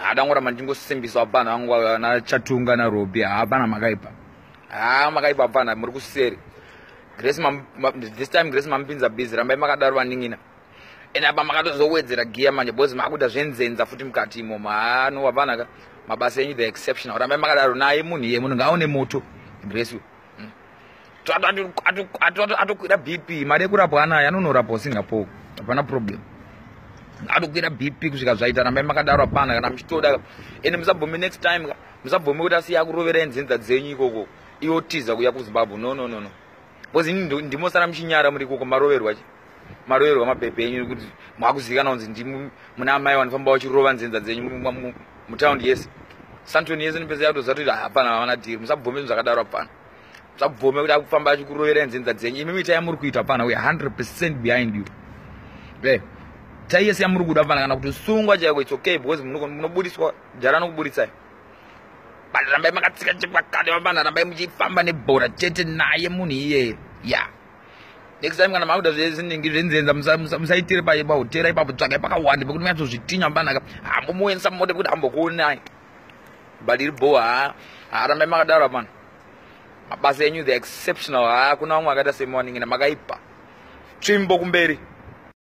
Hadangoramba ndichingosimbisa vapana vangu vana Chatunga naRobi. Hapana, makaipa. Ha, makaipa vapana, muri kuseri. Grace, this time Grace mamupinza busy. Rambai makadaro, vanin'ina. Ende apa makatozowedzera giya manje, because makuita zvenzenza futi mukati imomo. Ha, no, vapana ka, mabasa enyu, the exceptional. Rambai makadaro naye munhu iye. Munhu ngaaone moto Grace. Atokwira BP, mari yekurapwa anayo, anonorapwa Singapore, hapana problem. Atokwira BP kusvika zvaita. Rambai makadaro hapana. Kana muchitoda, ende musabvume next time, musabvume kuti asiya akuroverai nzenza dzenyu ikoko, iwo tiza kuya kuZimbabwe. No, no, no, no, because ini ndimosara muchinyara muri ikoko, maroverwa chi maroverwa mabhebhe enyu, kuti makuzivikanwa kunzi ndimi muna amai vanofamba vachirova nzenza dzenyu mutaundi yese, Sandton yese. Nipesa yakutoziva kuti hapana, havana dhiri. Musabvume zvinhu zvakadaro hapana. Musabvume kuti akufamba achikuroverai nzenza dzenyu. Imi mitai yamuri kuita hapana, we 100% behind you. Tai yese yamuri kuda hapana, kana kuti sungwa chaiko, it's okay, because munobudiswa jara nokuburitsai. But rambai makatsika chekwakati vapana, rambai muchifamba nebhora chete naye munhu iyeye. Ya, next time kana makuda zvezinenge zvenzenza, musaitire pahotera ipapo. Tsvakai pakawanda pekuti munyatsozvitinya panaka, hambomuendesa mumota pekuti hambokuonai. But iri bo. Ha, harambai makadaro apana. Mabasa enyu, the exceptional. Ha, kuna vamwe vakaita semawaningina, makaipa. Tsvimbo kumberi.